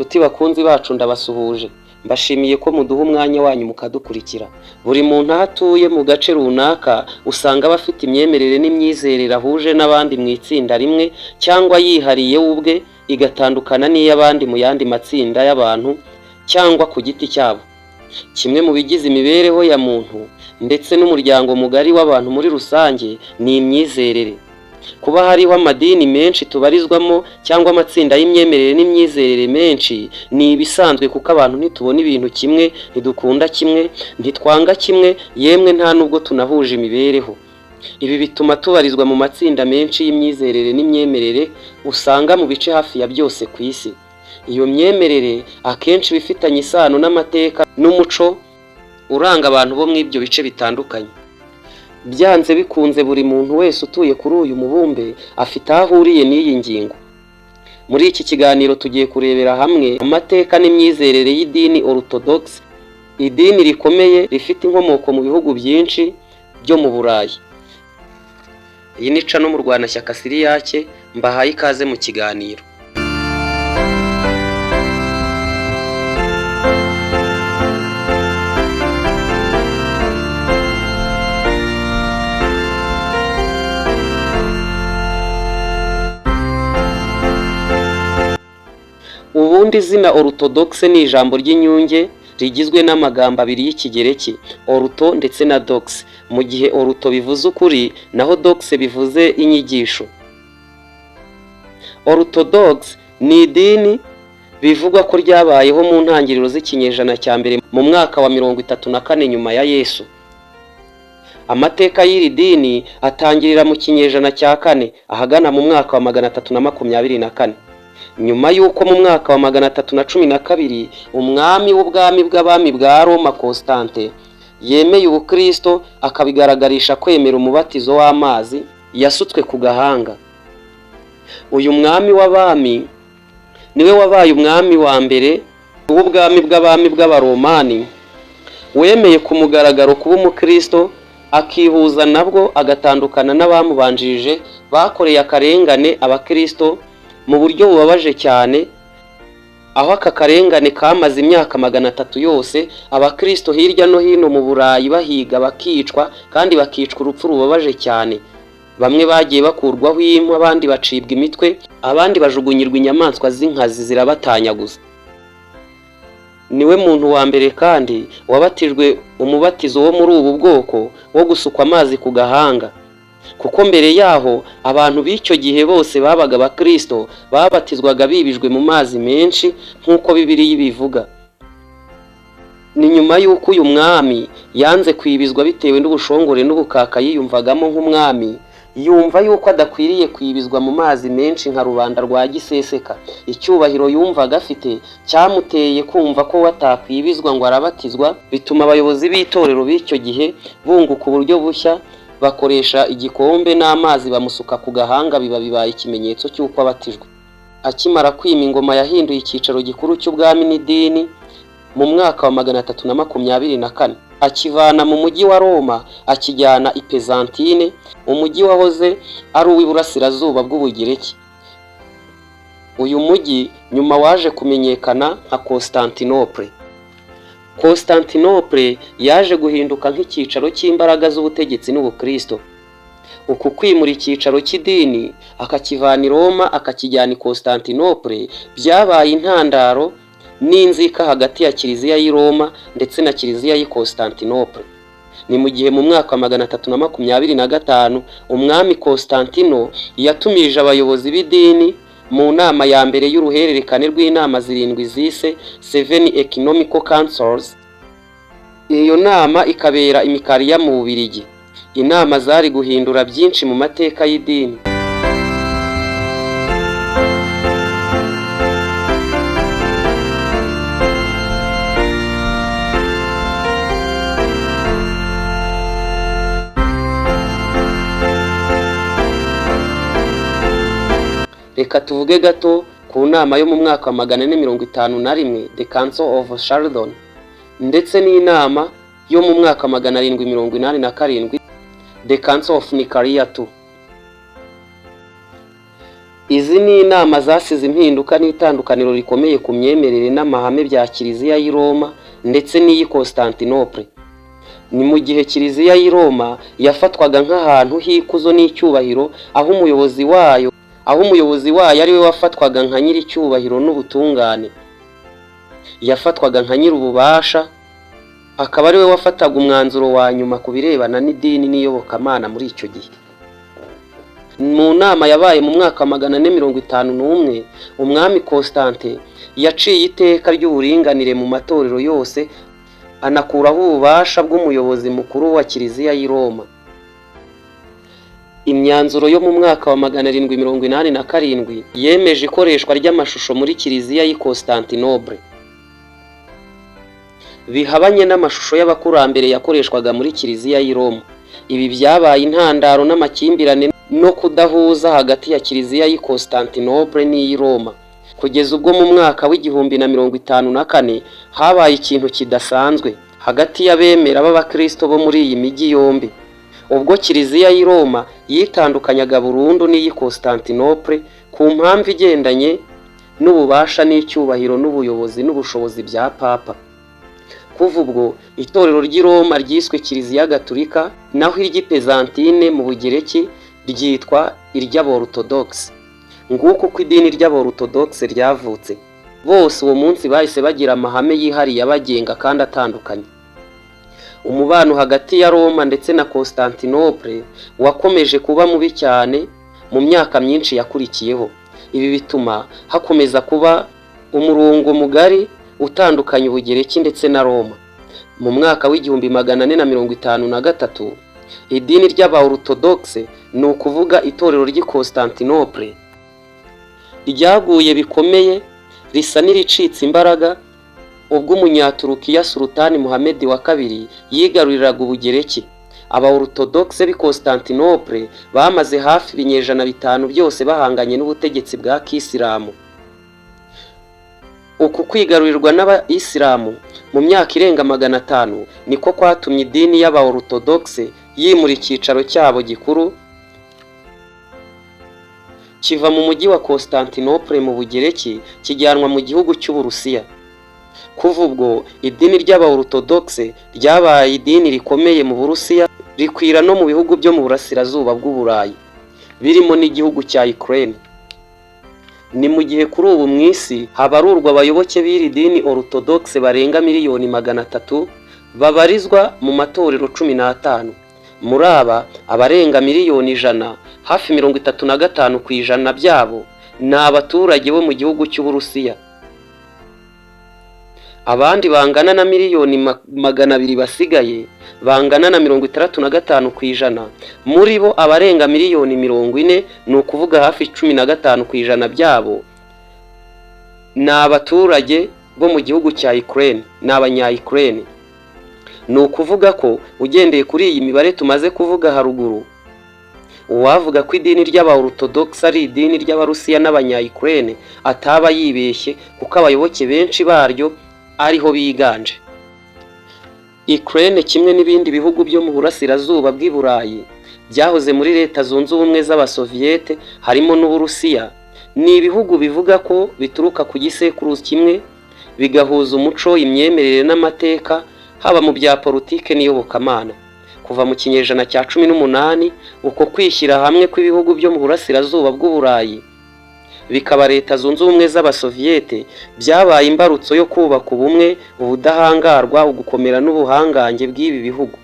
Nshuti bakunzi bacu, ndabasuhuje, mbashimiye ko muduha umwanya wanyu mukadukurikira. Buri muntu aho atuye mu gace runaka usanga aba afite imyemerere n'imyizerere ahuje n'abandi mu itsinda rimwe cyangwa yihariye we ubwe, igatandukana n'iy'abandi mu yandi matsinda y'abantu cyangwa ku giti cyabo. Kimwe mu bigize imibereho ya muntu ndetse n'umuryango mugari w'abantu muri rusange ni imyizerere. Kuba hariho amadini menshi tubarizwamo cyangwa amatsinda y'imyemerere n'imyizerere menshi ni ibisanzwe, kuko abantu ntitubona ibintu kimwe, ntidukunda kimwe, ntitwanga kimwe, yemwe nta nubwo tunahuje imibereho. Ibi bituma tubarizwa mu matsinda menshi y'imyizerere n'imyemerere usanga mu bice hafi ya byose ku isi. Iyo myemerere akenshi iba ifitanye isano n'amateka n'umuco uranga abantu bo muri ibyo bice bitandukanye. Byanze bikunze, buri muntu wese utuye kuri uyu mubumbe afite aho ahuriye n'iyi ngingo. Muri iki kiganiro tugiye kurebera hamwe amateka n'imyizerere y'idini Orthodox, idini rikomeye rifite inkomoko mu bihugu byinshi byo mu Burayi. Iyi ni channel Murwanashyaka Siriyake, mbahaye ikaze mu kiganiro. Ubundi izina Orthodox ni ijambo ry'inyunge rigizwe n'amagambo abiri y'Ikigereki, ortho ndetse na dox, mu gihe ortho bivuze ukuri naho dox bivuze inyigisho. Orthodox ni idini bivugwa ko ryabayeho mu ntangiriro z'ikinyejana cya mbere, mu mwaka wa 34 nyuma ya Yesu. Amateka y'iri dini atangirira mu kinyejana cya kane, ahagana mu mwaka wa 324, nyuma y'uko mu mwaka wa 312 umwami w'ubwami bw'abami bwa Roma, Constante, yemeye ubukristo, akabigaragarisha kwemera umubatizo w'amazi yasutswe ku gahanga. Uyu mwami w'abami niwe wabaye umwami wa mbere w'ubwami bw'abami bw'Abaromani wemeye ku mugaragaro kuba umukristo, akihuza nabwo, agatandukana n'abamubanjirije bakoreye akarengane abakristo mu buryo bubabaje cyane, aho aka karengane kamaze imyaka 300 yose, abakristo hirya no hino mu Burayi bahiga, bakicwa, kandi bakicwa urupfu rubabaje cyane. Bamwe bagiye bakurwaho impu, abandi bacibwa imitwe, abandi bajugunyirwa inyamaswa z'inkazi zirabatanyaguza. Niwe muntu wa mbere kandi wabatijwe umubatizo wo muri ubu bwoko wo gusukwa amazi ku gahanga, kuko mbere yaho abantu b'icyo gihe bose babaga abakristo babatizwaga bibijwe mu mazi menshi nk'uko Bibiliya ibivuga. Ni nyuma y'uko uyu mwami yanze kwibizwa bitewe n'ubushongore n'ubukaka yiyumvagamo nk'umwami, yumva yuko adakwiriye kwibizwa mu mazi menshi nka rubanda rwa giseseka. Icyubahiro yumvaga afite cyamuteye kumva ko we atakwibizwa ngo arabatizwa, bituma abayobozi b'itorero b'icyo gihe bunguka uburyo bushya, bakoresha igikombe n'amazi bamusuka ku gahanga, biba bibaye ikimenyetso cy'uko abatijwe. Akimara kwima ingoma, yahinduye icyicaro gikuru cy'ubwami n'idini mu mwaka wa 324, akivana mu mujyi wa Roma akijyana i Pezantine, umujyi wahoze ari uw'iburasirazuba bw'Ubugereki. Uyu mujyi nyuma waje kumenyekana nka Constantinople. Constantinople yaje guhinduka nk'icyicaro cy'imbaraga z'ubutegetsi n'ubukristo. Uku kwimura icyicaro cy'idini akakivana i Roma akakijyana i Constantinople byabaye intandaro n'inzika hagati ya Kiliziya y'i Roma ndetse na Kiliziya y'i Constantinople. Ni mu gihe mu mwaka wa 325 umwami Constantino yatumije abayobozi b'idini mu nama ya mbere y'uruhererekane rw'inama zirindwi zise Seven Ecumenical Councils. Iyo nama ikabera i Nikariya mu Bubiligi, inama zari guhindura byinshi mu mateka y'idini. Reka tuvuge gato ku nama yo mu mwaka wa 451, The Council of Chalcedon, ndetse n'inama yo mu mwaka wa 787, The Council of Nicaea II. Izi ni inama zasize impinduka n'itandukaniro rikomeye ku myemerere n'amahame bya Kiliziya y'i Roma ndetse n'iy'i Constantinople. Ni mu gihe Kiliziya y'i Roma yafatwaga nk'ahantu h'ikuzo n'icyubahiro, aho umuyobozi wayo ari we wafatwaga nka nyir'icyubahiro n'ubutungane, yafatwaga nka nyir'ububasha, akaba ari we wafataga umwanzuro wa nyuma ku birebana n'idini n'iyobokamana muri icyo gihe. Mu nama yabaye mu mwaka wa 451, umwami Constantin yaciye iteka ry'uburinganire mu matorero yose, anakuraho ububasha bw'umuyobozi mukuru wa Kiliziya y'i Roma. Imyanzuro yo mu mwaka wa 787 yemeje ikoreshwa ry'amashusho muri Kiliziya y'i Constantinople, bihabanye n'amashusho y'abakurambere yakoreshwaga muri Kiliziya y'i Roma. Ibi byabaye intandaro n'amakimbirane no kudahuza hagati ya Kiliziya y'i Constantinople n'iy'i Roma, kugeza ubwo mu mwaka w'1054 habaye ikintu kidasanzwe hagati y'abemera b'abakristo bo muri iyi mijyi yombi, ubwo Kiliziya y'i Roma yitandukanyaga burundu n'iy'i Constantinople ku mpamvu igendanye n'ububasha n'icyubahiro n'ubuyobozi n'ubushobozi bya Papa. Kuva ubwo, itorero ry'i Roma ryiswe Kiliziya Gatulika, naho iry'i Pezantine mu Bugereki ryitwa iry'Aborutodogisi. Nguko uko idini ry'Aborutodogisi ryavutse. Bose uwo munsi bahise bagira amahame yihariye abagenga kandi atandukanye. Umubano hagati ya Roma ndetse na Constantinople wakomeje kuba mubi cyane mu myaka myinshi yakurikiyeho. Ibi bituma hakomeza kuba umurongo mugari utandukanya Ubugereki ndetse na Roma. Mu mwaka w'1453, idini ry'Abaorutodogise, ni ukuvuga itorero ry'i Constantinople, ryaguye bikomeye, risa n'iricitse imbaraga, ubwo Umunyaturukiya Sultani Muhammed wa kabiri yigaruriraga Ubugereki. Abaorutodogise b'i Constantinople bamaze hafi ibinyejana 5 byose bahanganye n'ubutegetsi bwa Kisilamu. Uku kwigarurirwa n'Abayisilamu mu myaka irenga 500 niko kwatumye idini y'Abaorutodogise yimura icyicaro cyabo gikuru, kiva mu mujyi wa Constantinople mu Bugereki, kijyanwa mu gihugu cy'Uburusiya. Kuva ubwo, idini ry'Abaorutodogise ryabaye idini rikomeye mu Burusiya, rikwira no mu bihugu byo mu burasirazuba bw'Uburayi, birimo n'igihugu cya Ukraine. Ni mu gihe kuri ubu mu isi habarurwa abayoboke b'iri dini Orthodoxe barenga miliyoni 300, babarizwa mu matorero 15. Muri aba, abarenga miliyoni 100, hafi 35% byabo, ni abaturage bo mu gihugu cy'Uburusiya. Abandi bangana na miliyoni 200 basigaye, bangana na 65%, muri bo abarenga miliyoni 40, ni ukuvuga hafi 15% byabo, ni abaturage bo mu gihugu cya Ukraine, ni abanya Ukraine. Ni ukuvuga ko ugendeye kuri iyi mibare tumaze kuvuga haruguru, uwavuga ko idini ry'Abaorthodox ari idini ry'Abarusiya n'abanya Ukraine ataba yibeshye, kuko abayoboke benshi baryo ariho biganje. Ukraine, kimwe n'ibindi bihugu byo mu burasirazuba bw'i Burayi byahoze muri Leta Zunze Ubumwe z'Abasoviyete, harimo n'Uburusiya, ni ibihugu bivuga ko bituruka ku gisekuru kimwe, bigahuza umuco, imyemerere n'amateka, haba mu bya politike n'iyobokamana. Kuva mu kinyejana cya 18, uko kwishyira hamwe kw'ibihugu byo mu burasirazuba bw'Uburayi bikaba Leta Zunze Ubumwe z'Abasoviyete byabaye imbarutso yo kubaka ubumwe, ubudahangarwa, ugukomera n'ubuhangange bw'ibi bihugu.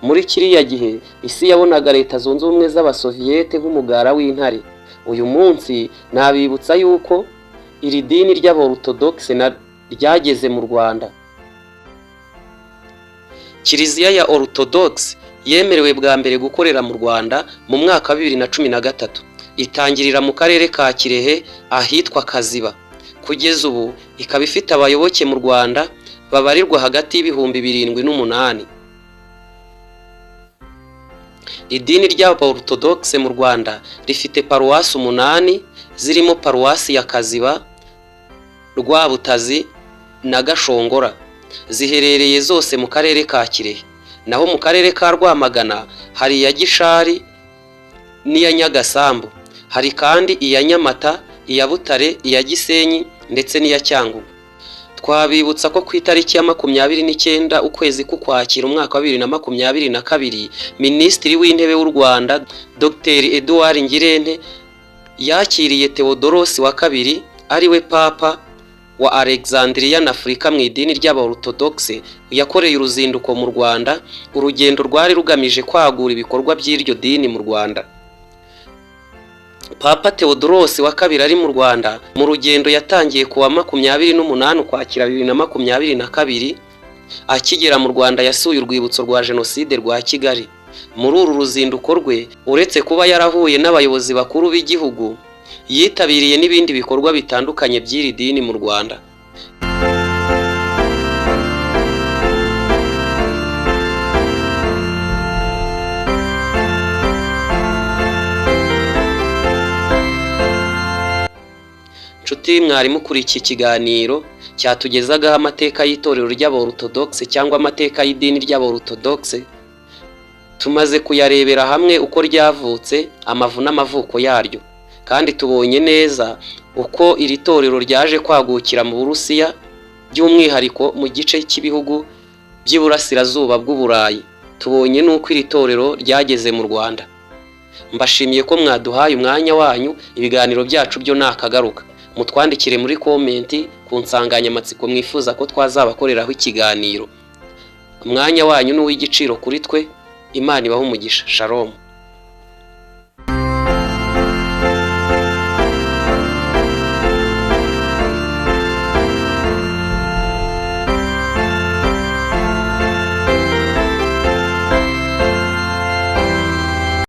Muri kiriya gihe, isi yabonaga Leta Zunze Ubumwe z'Abasoviyete nk'umugara w'intare. Uyu munsi nabibutsa yuko iri dini ry'Aborutodogise ryageze mu Rwanda. Kiliziya ya Orthodox yemerewe bwa mbere gukorera mu Rwanda mu mwaka wa 2013, itangirira mu karere ka Kirehe ahitwa Kaziba. Kugeza ubu ikaba ifite abayoboke mu Rwanda babarirwa hagati y'ibihumbi 7 n'umunani. Idini ry'Aborutodogise mu Rwanda rifite paruwasi umunani, zirimo paruwasi ya Kaziba, Rwabutazi na Gashongora, ziherereye zose mu karere ka Kirehe. Naho mu karere ka Rwamagana hari iya Gishari n'iya Nyagasambu. Hari kandi iya Nyamata, iya Butare, iya Gisenyi ndetse n'iya Cyangugu. Twabibutsa ko ku itariki ya 29 ukwezi k'Ukwakira umwaka wa 2022, Minisitiri w'Intebe w'u Rwanda Dr Edouard Ngirente yakiriye Theodoros wa kabiri, ariwe Papa wa Alexandria na Afurika mu idini ry'Abaorthodoxe, yakoreye uruzinduko mu Rwanda, urugendo rwari rugamije kwagura ibikorwa by'iryo dini mu Rwanda. Papa Theodoros wa kabiri ari mu Rwanda mu rugendo yatangiye ku wa 28 Ukwakira 2022. Akigera mu Rwanda yasuye urwibutso rwa Jenoside rwa Kigali. Muri uru ruzinduko rwe, uretse kuba yarahuye n'abayobozi bakuru b'igihugu, yitabiriye n'ibindi bikorwa bitandukanye by'iri dini mu Rwanda. Nshuti mwari mukurikiye ikiganiro cyatugezagaho amateka y'itorero ry'Aborutodogise cyangwa amateka y'idini ry'Aborutodogise, tumaze kuyarebera hamwe uko ryavutse, amavu n'amavuko yaryo, kandi tubonye neza uko iri torero ryaje kwagukira mu Burusiya, by'umwihariko mu gice cy'ibihugu by'iburasirazuba bw'Uburayi. Tubonye n'uko iri torero ryageze mu Rwanda. Mbashimiye ko mwaduhaye umwanya wanyu. Ibiganiro byacu byo ni akagaruka. Mutwandikire muri comment ku nsanganyamatsiko mwifuza ko twazabakoreraho ikiganiro. Umwanya wanyu ni uw'igiciro kuri twe. Imana ibahe umugisha. Shalom.